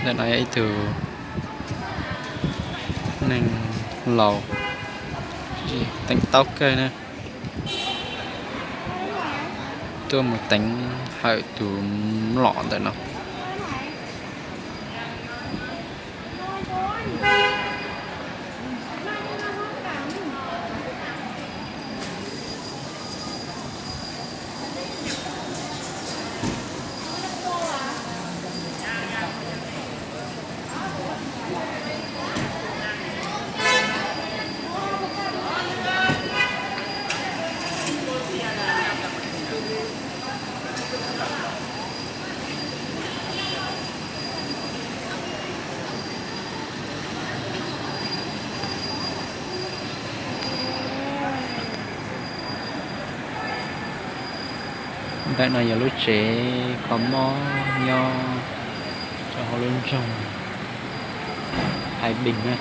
Ntawm no yog ib tug neeg laus teev taub kawg na, tuaj mus teev hawm tus mlom ntawm no. Ntawm no yog lub tsev kho mob nyob rau hauv lub nroog Thaib Beej na.